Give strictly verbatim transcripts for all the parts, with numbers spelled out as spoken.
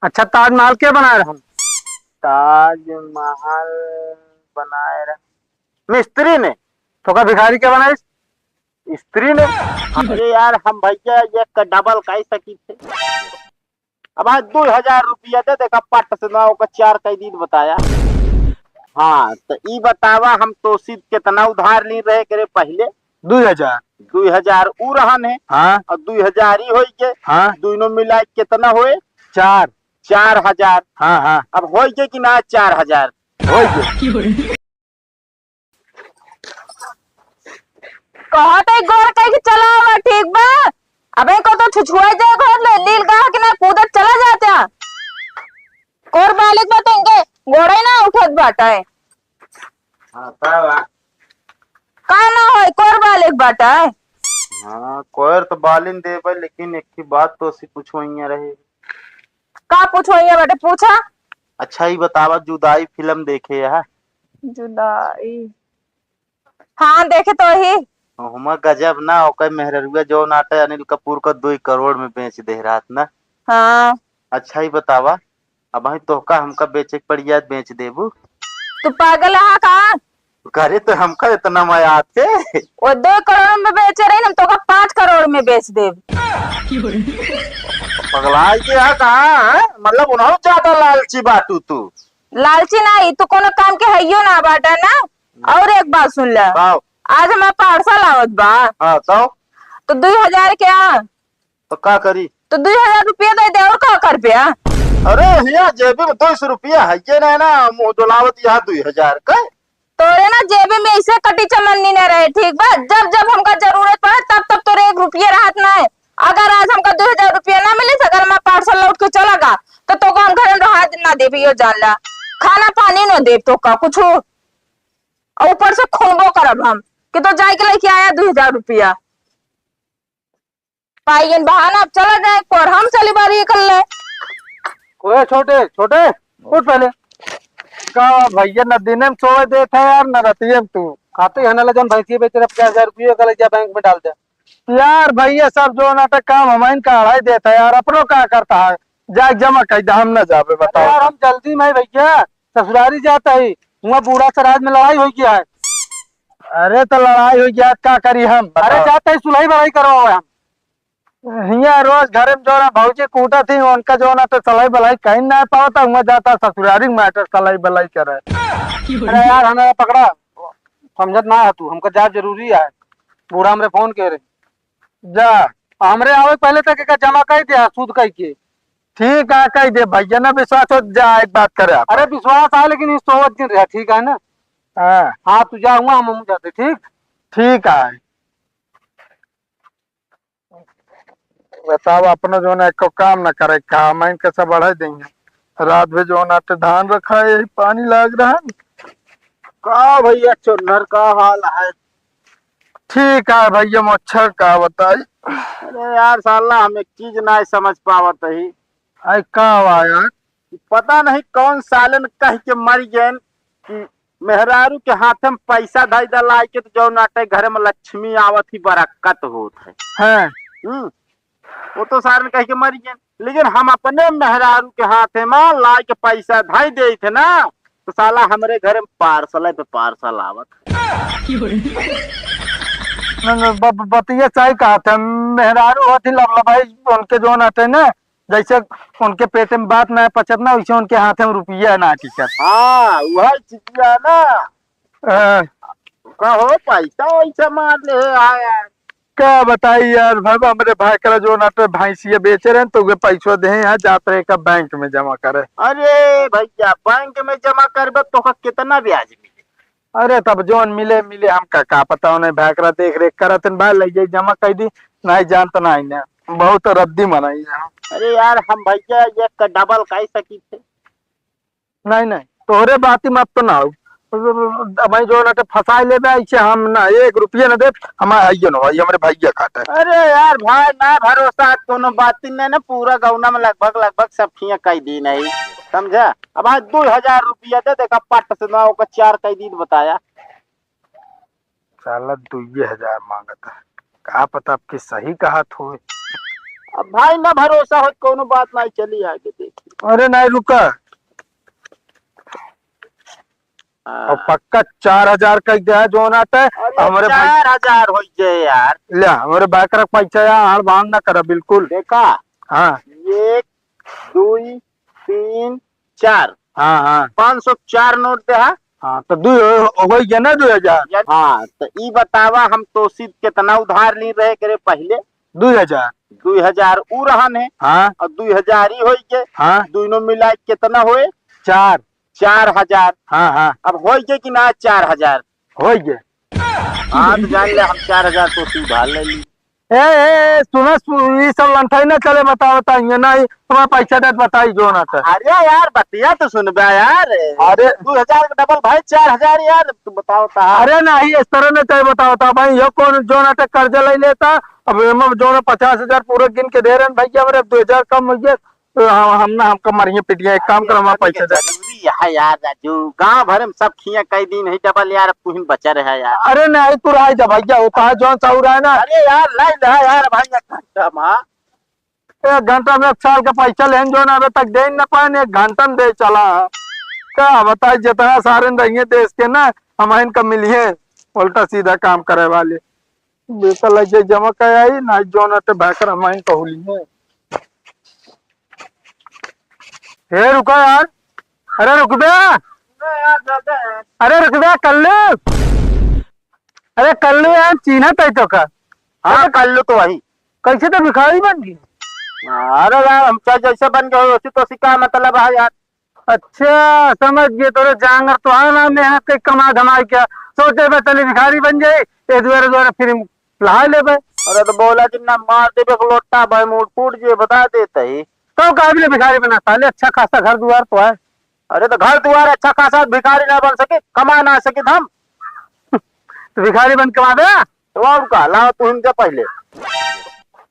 अच्छा, ताजमहल के बनाए रहन? ताजमहल बनाए रह, मिस्त्री ने। तो का भिखारी के बनाइस? स्त्री ने। अरे यार, हम भैया एक का डबल कह सकी थे। अब आज दो हजार रुपया दे, देखा पट से ना ओकर चार कई दिन बताया। हाँ, तो ई बतावा, हम तो सीध कितना उधार ली रहे करे पहले? दो हजार। दो हजार ऊ रहन है। हाँ। और दो हजार ही होई के। हाँ। दोनों मिला के कितना होए? चार। चार हजार। हाँ, हाँ। अब होई के कि ना चार हजार? होई के। कहत है गोर कह के चला आवा, ठीक बा? अबे को तो छुछुआ जाए घर ले, लील गाह के ना कूदत चला जाता। कोर बालिक बा तो इनके गोड़े ना उठत बाटे। हाँ, तब आ। का ना होई, कोर बालिक बाटे। हाँ, कोर तो बालिन देबे, लेकिन एक ही बात तो सी पूछो इहाँ रहे। का पूछो इहाँ बाटे, पूछा। अच्छा, ई बतावा, जुदाई फिल्म देखे है? जुदाई। हाँ, देखे तो ही। हुमा गजब ना, ओकर मेहररुआ जौन आटे अनिल कपूर का दुई करोड़ में बेच दे रहत ना। हाँ। अच्छा, ई बतावा, अबहीं तोहका हमका बेचे के पड़िया, बेच देबू? तू पागल है का? करे तो हमका इतना मया आते। वो दो करोड़ में बेचे रही, हम तोहका पाँच करोड़ में बेच देब। पगला के है कहाँ है? मतलब, उन्हों ज्यादा लालची बाटू तू। लालची ना, ई तू कोनो काम के हइयो ना बाटा ना। और एक बात सुन ले। बताओ। आज हमार parcel आवत बा। हाँ, तो? तो दो हजार के आ। तो का करी? तो दो हजार रुपया दे दे, और का करबे? अरे, हिया जेबी में दो सौ रुपया है, ये नहीं ना, मुँह डोलावत यहाँ दो हजार का। तोरे ना जेबी में ऐसे कटी चमन्नी न रहे, ठीक बा? जब जब हमका जरूरत पड़े, तब तब तोरे एक रुपया रहत ना है। अगर आज हमका दो हजार रुपया ना मिले, अगर हमार parcel लौट के चला गा, तो तोका हम घर में रहा ना देबी, यो जान ला। खाना पानी न देब तोका कुछ। और ऊपर से खूबो करब हम कि तो जाए के लेके आया दो हजार रुपया। पाइयन बहाना, अब चला जाए, कोर हम चली बारी कर ले। ओए छोटे, छोटे, उठ पहले। का भैया, न दिने में सोए देत है यार, न रतिये में तू। खाते ही हनाला जौन भैंसिया बेच रहे पचास हजार रुपये, कल जा बैंक में डाल दे। यार भैया, सब जो नाटक काम हमाइन का अढ़ाई देत है यार, अपनो का करता है, जाए जमा कह दे, हम न जाबे, अरे बताओ। यार, हम जल्दी में है भैया, ससुरारी जाता ही, हुआ बूढ़ा से राज में लड़ाई हो गया है। अरे तो लड़ाई हो गया, का करी हम, अरे बताओ। जाता ही सुलही बड़ाई करवाओ हम। हियाँ रोज घरे में जो ना भौजी कूटत ही, उनका जो ना तो सलाई बलाई कहीं ना पावता, हुआ जाता ससुरारी में matter सलाई बलाई करे। अरे यार, हमें पकड़ा, समझत ना है तू, हमका जा जरूरी है। बूढ़ा हमरे फोन के रहे। जा। हमरे आवे पहले तक एका जमा कर दिया, सूद कह के। ठीक है, कह दे भैया, ना विश्वास हो जा, एक बात करे आप। अरे विश्वास है, लेकिन इस सोवत दिन रहा, ठीक है ना? हाँ। हाँ, तू जा, हुआ हम, हम जाते, ठीक? ठीक है। बताओ, अपना जो ना एको काम ना करे, काम है इनके सब बढ़ाई देंगे। रात में जो ना तो धान रखा है, यही पानी लाग रहा है। का भैया चोन्नर का हाल है? ठीक है भैया, मच्छर का बताई। अरे यार साला, हम एक चीज ना समझ पावत ही। आई का हुआ यार? पता नहीं कौन सालन कह के मर गए कि मेहरारू के हाथ में पैसा धई दलाई के तो जौन आटे घर में लक्ष्मी आवत ही, बरकत होत है। हाँ। हम्म, वो तो सारन कह के मर गए, लेकिन हम अपने मेहरारू के हाथ में ला के पैसा धई दे थे ना, तो साला हमरे घर में parcel पे parcel आवत है। न, न, ब-, ब-, बतिया सही कहा था, मेहरारू होती लबलबाई, उनके जौन आटे ना, जैसे उनके पेट में बात ना पचत ना, वैसे उनके हाथ में रुपया ना टिकत। हाँ, वही चीज है ना। हाँ। कहो, पैसा वैसा मार ले है, हाँ यार। का बताई यार, भाई, हमरे भाई करा जो ना तो भैंसिया बेचे रहे, तो वे पैसवा दे यहाँ जात रहे का बैंक में जमा करे। अरे भैया, बैंक में जमा करबे तो का कितना ब्याज मिले? अरे तब जौन मिले, मिले, हमका का पता, उन्हें भाई करा देख रेख करत हैं, भाई ले जाई जमा कर दी, नहीं जानत नहीं ने, बहुत रद्दी मनई है। अरे यार, हम भैया एक का डबल कह सकी थे। नहीं, नहीं, तोहरे बाती मत तो ना हो। हमें जो ना तो फंसाई लेबे, ऐसे हम ना एक रुपया ना देब, हमारे आइए ना भाई, हमारे भैया खाते हैं। अरे यार भाई, ना भरोसा, कोनो बाती नहीं ना, पूरा गौना में लगभग, लगभग सब खिया कई दी नहीं, समझा? अब आज दो हजार रुपया दे, देखा पट से ना ओकर चार कई दी बताया। साला दुइये हजार मांगत है, का पता अब की सही कहत होए। अब भाई ना भरोसा हो, कौनो बात नहीं, चली आगे देखी। अरे नहीं, रुका। हाँ। अब पक्का चार हजार कह दे, जौन आटे। अरे हमरे भाई चार हजार हो जाए यार। ले, हमरे बैकरा पैसा यार, हाड़ बांध ना करा बिल्कुल। देखा? हाँ। एक, दुई, तीन, चार। हाँ, हाँ। पाँच सौ चार नोट दे, हाँ। हाँ, तो दुई हो, हो गई ना दुई हजार। हाँ, तो ई बतावा, हम तोसी कितना उधार ली रहे करे पहले? दुई हजार। दुई हजार ऊ रहन है। हाँ। और दुई हजार ही होई के। हाँ। दोनों मिला के कितना होए? चार। चार हजार। हाँ, हाँ। अब होई के कि ना चार हजार? होई के। हाँ, तो जान ले, हम चार हजार तोसी उधार ले ली। ए, ए, ए, सुना, सु-, ई सब लंठाई ना चले, बताओ, बताइए ना, ई तुम्हारा पैसा देत बताई जो ना कर। अरे यार, बतिया तो सुनबा यार। अरे। दो हजार का डबल भाई, चार हजार यार, तू बताओ ता। अरे नहीं, इस तरह ना चाहे, बताओ ता भाई, यो कौन जो ना कर कर्जा ले लेता, अब एमा जो ना पचास हजार पूरा गिन के दे रहे हैं भैया, हमरे अब दो हजार कम हो गया, तो हम, हम ना, हमका मरिए पिटिया, एक काम कर, हमारा पैसा दे। जरूरी है यार राजू, गांव भर में सब खिया कई दिन है डबल यार, अब तुहिन बचा रहा यार। अरे नहीं, तू रह जा भैया, वो कहा जौन सा हो रहा है ना। अरे यार, लाई ला यार भाई, एक घंटा में, एक घंटा में एक साल का पैसा लेन जो ना अबे तक दे न पाए, एक घंटा में दे चला। का बताई, जितना सारे रहिए देश के ना, हम इनका मिलिए उल्टा सीधा काम करे वाले। बेटा लग जाए जमा कर आई ना, जौन आटे भाकर हम इनका होली है। हे रुका यार, अरे रुक बे, अरे रुक बे कल्लू, अरे कल्लू यार, चीन्हत है तो का? हाँ, कल्लू तो वही। कैसे तो भिखारी बन गई? अरे यार, हम चाहे जैसे बन गए वैसे तो सी का मतलब है यार? अच्छा, समझ गए, तोरे जांगर तो है ना, मेहनत के कमा धमाई क्या? सोचे बे तनी भिखारी बन जाए, ये दुआरे दुआरे फिर लहा लेबे। अरे तो बोला कि ना मार देबे एक लोटा भाई, मूड फूट जे बता देते ही। तो का भी भिखारी बना साले, अच्छा खासा घर दुआर तो है। अरे तो घर दुआर अच्छा खासा, भिखारी ना बन सके, कमा ना सके हम। तो भिखारी बन कमा दे। तो और का, लाओ तू इनके पहले।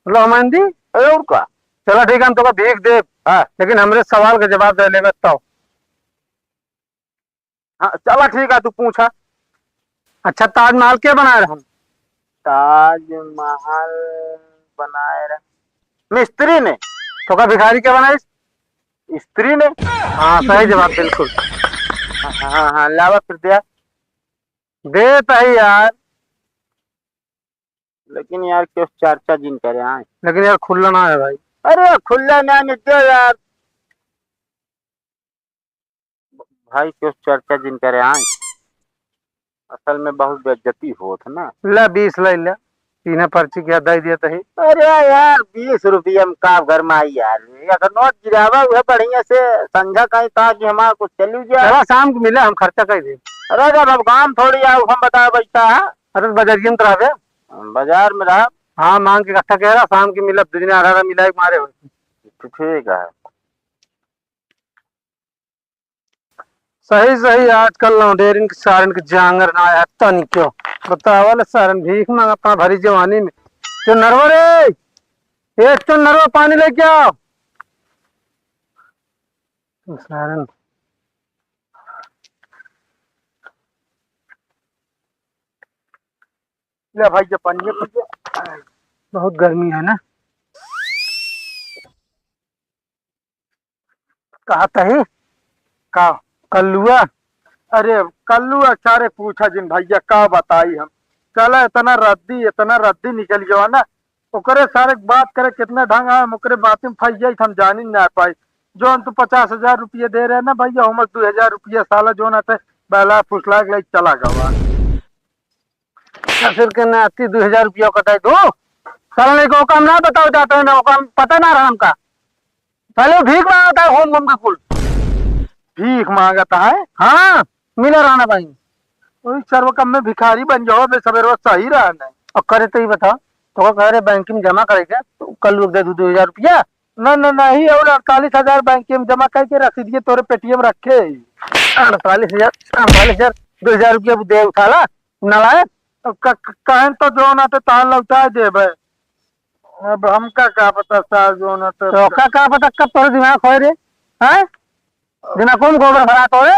लो हम दी। अरे और का। चला ठीक है, हम तोका भीख देब। हाँ। लेकिन हमरे सवाल का जवाब दे लेबे तब। हाँ, चला ठीक है, तू पूछा। अच्छा, ताजमहल के बनाए रहन? ताजमहल बनाए रह, मिस्त्री ने। तोका भिखारी के बनाइस? स्त्री ने। हाँ, सही जवाब, बिल्कुल। हाँ, हाँ, हाँ, लावा फिर दिया। देत ही यार। लेकिन यार, क्यों चर्चा जिन करे आए? लेकिन यार, खुल्ला ना है भाई। अरे, खुल्ला ना मिलते यार। भाई, क्यों चर्चा जिन करे आए? असल में बहुत बेइज्जती होत है ना। ले, बीस ले ले, तीन पर्ची क्या दे दिए तही। अरे यार, बीस रुपया में का घर में आई यार, एक नोट गिरावा हुआ बढ़िया से, संझा कहीं था कि हमारा कुछ चलू जाए। चला, शाम को मिले, हम खर्चा कर दे। अरे, जब अब काम थोड़ी आओ, हम बता बैठा है। अरे, तो बाजारिया में तो रहबे। बाजार में रहा। हाँ, मांग के इकट्ठा कह रहा, शाम के मिलब, दो दिन आधा आधा मिला के मारे हो। तो ठीक है। सही, सही, आजकल लौंडेरिन के सारन के जांगर ना आया तनी क्यों। बतावा ले सारन भीख मांगा अपना भरी जवानी में। चुन्नरवा रे, ए चुन्नरवा, पानी लेके आओ। सारन। ले भाई, ये पानी है, पी ले। बहुत गर्मी है ना। कहा तही? का? कल्लुआ। अरे, कल्लुआ सारे पूछा जिन भैया, का बताई हम। चला, इतना रद्दी, इतना रद्दी निकल गया ना। ओकरे सारे बात करे, कितना ढंग आए, हम ओकरे बात में फंस जाई, हम जानी ना पाई। जौन तू पचास हजार रुपये दे रहे ना भैया, ओमे दो हजार रुपया साला जौन आटे, बहला फुसला के लेके चला गवा। ससुर के नाती दो हजार रुपया कटाई दो। साला नहीं को काम ना बताओ जाता है ना, वो काम पता ना रहा हमका। साले वो भीख मांगता है घूम घूम के कुल। भीख मांगता है? हाँ, मिला रहा ना भाई। वही सर्व कम में भिखारी बन जाओ, बे सवेरे सही रहा ना। और करे तो ही बताओ, तो कह रहे बैंक में जमा करेगा, तो कल लोग दे दो दो हजार रुपया। ना, ना, नहीं, और अड़तालीस हजार बैंक में जमा करके रसीद के तोरे पेटीएम रखे। अड़तालीस हजार, अड़तालीस हजार, दो हजार रुपया दे उठाला, नालायक। अब क-, क-, कहन तो जो ना तो तार लौटा देबे। अब हमका का पता सार जो ना तो। तो का, का पता कब तोरे दिमाग होए रे? हैं? दिमाग कौन गोबर भरा तोरे?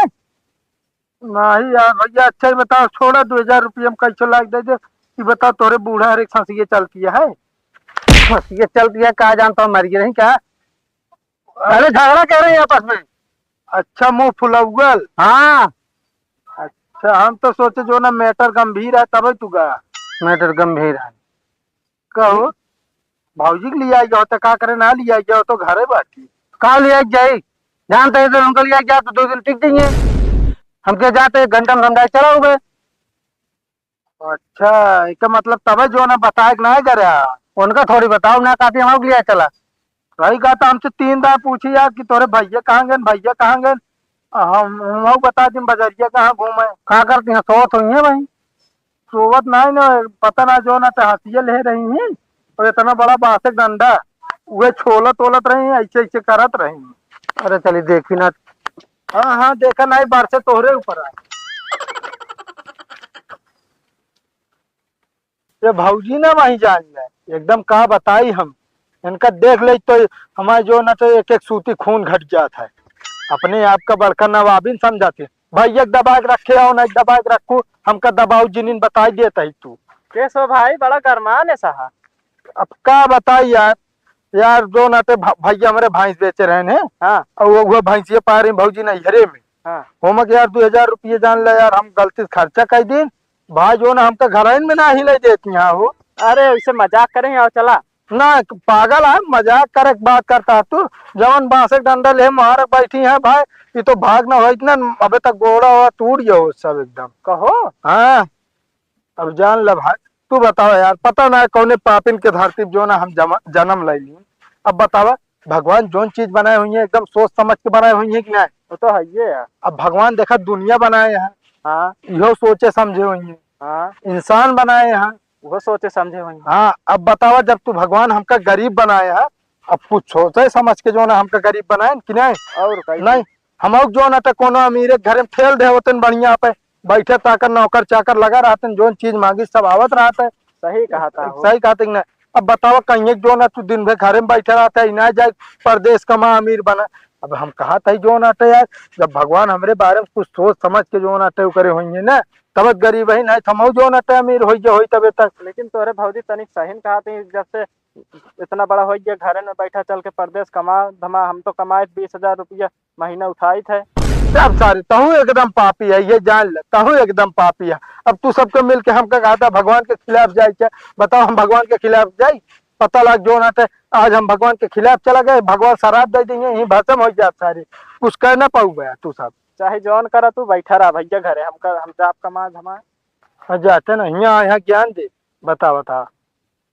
नहीं यार भैया, अच्छा ही बताओ, छोड़ा, दो हजार रुपया हम कैसे लाग दे दे? ये बताओ, तोरे बूढ़ा हर एक सांस ये चलती है? बस ये चलती है, का जानता हूँ, मर गई नहीं क्या? अरे झगड़ा कर रहे हैं आपस में। अच्छा, मुंह फुलौगल। हाँ। अच्छा, हम तो सोचे जो ना matter गंभीर है, तबे तू गा। Matter गंभीर है। कहो, भौजी के लिए आई जाओ तो का करे, ना लिए आई जाओ तो घरे बाटी। का लिए आई जाई? जानते हैं, इधर उनका लिए आई जाओ तो दो दिन टिक जाइए। हमके जाते एक घंटा में समझाए चला हो गए। अच्छा, इसका मतलब तबे जो ना बताए के ना करे। उनका थोड़ी बताओ ना, काफी हम लोग लिए चला। भाई का तो हमसे तीन दाए पूछी यार कि तोरे भैया कहाँ गए, भैया कहाँ गए? हम, हम बता दिन बजरिया कहाँ घूमे। का करती हैं, सोत हुई है भाई? सोवत नहीं ना, पता ना जो ना तो हंसिया ले रही हैं और इतना बड़ा बांस के डंडा, वे छोलत ओलत रही हैं, ऐसे ऐसे करत रही हैं। अरे चली देखी ना। हाँ, हाँ, देखा नहीं, बरसे तोहरे ऊपर आ। ये भौजी ना वहीं जान जाए, एकदम का बताई हम, इनका देख ले तो हमारे जो ना तो एक एक सूती खून घट जात है। अपने आप का बड़का नवाबिन समझाते, भैया के दबा के रखे आओ, नहीं दबा के रखू, हमका दबाऊ जिनिन बताई देत है तू। कैसो भाई, बड़ा गरमान है साहब। अब का बताई यार, यार जो ना ते भ-, भैया हमरे भैंस बेचे रहे हैं। हाँ। और वो, वो भैंसिया पा रही भौजी नैहरे में। हाँ। होमक यार दो हजार रुपये जान ले यार, हम गलती से खर्चा कर दीन, भाई जो ना हमका घरइन में ना ही ले देती हैं हो। अरे वैसे मजाक करें और चला। ना, पागल है, मजाक करे के बात करता है तू। जवन बांसे के डंडा ले मार बैठी है भाई, ये तो भाग ना होइत ना, अबे तक गोड़ा हुआ टूट गया हो सब एकदम। कहो। हाँ, अब जान ले भाई, तू बतावा यार, पता ना कौने पापिन के धरती पे जो ना हम जमा-, जन्म ले ली। अब बतावा, भगवान जोन चीज बनाए हुई है एकदम सोच समझ के बनाए हुई है कि नहीं? वो तो है ये है। अब भगवान देखा दुनिया बनाए हैं, हाँ। इहो सोचे समझे हुई है। हाँ। इंसान बनाए हैं, वो सोचे समझे हुई है। हाँ, अब बतावा, जब तू भगवान हमका गरीब बनाए है, अब कुछ सोचे समझ के जो ना हमका गरीब बनाए कि नहीं? और कहीं नहीं, हम जो ना तो कोनो अमीरे के घरे में ठेल दे होते बढ़िया पे, बैठे ताकर नौकर चाकर लगा रहते हैं, जोन चीज मांगी सब आवत रहता है। सही कहा था वो। सही कहा था कि नहीं? अब बतावा, कहीं एक जो ना तू दिन भर घरे में बैठे रहता है, ना जाए परदेश कमा अमीर बना। अब हम कहा था जो ना तो यार, जब भगवान हमरे बारे में कुछ सोच समझ के जो ना तो करे होइए ना, तब गरीब है, नहीं तो हम जो ना तो अमीर होई जे होई तबे तक। लेकिन तोरे भौजी तनिक सही न कहा थी, जब से इतना बड़ा हो गया, घरे में बैठा, चल के परदेश कमा धमा, हम तो कमाए बीस हजार रुपया महीना उठाई थे। अब सारे तहु एकदम पापी है, ये जान ले, तहु एकदम पापी है। अब तू सबके मिल के हमका कहा था भगवान के खिलाफ जाए क्या? बताओ, हम भगवान के खिलाफ जाई? पता लग जो ना थे, आज हम भगवान के खिलाफ चला गए, भगवान शराब दे देंगे, यहीं भस्म हो जाए सारे। कुछ कर ना पाऊ गया तू सब। चाहे जौन करा, तू बैठा रहा भैया घरे, हम कर, हम जाप कमा धमा। हाँ, जाते ना, यहाँ, यहाँ ज्ञान दे, बता, बता।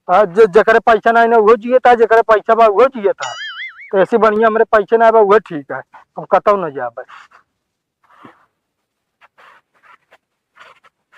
आज जे-, जेकरे पैसा नाहीं ना, उहो जियत है, जेकरे पैसा बा, उहो जियत है। तो ऐसी बढ़िया हमरे पैसे ना बा, उहो ठीक है, हम कतौ न जाबे।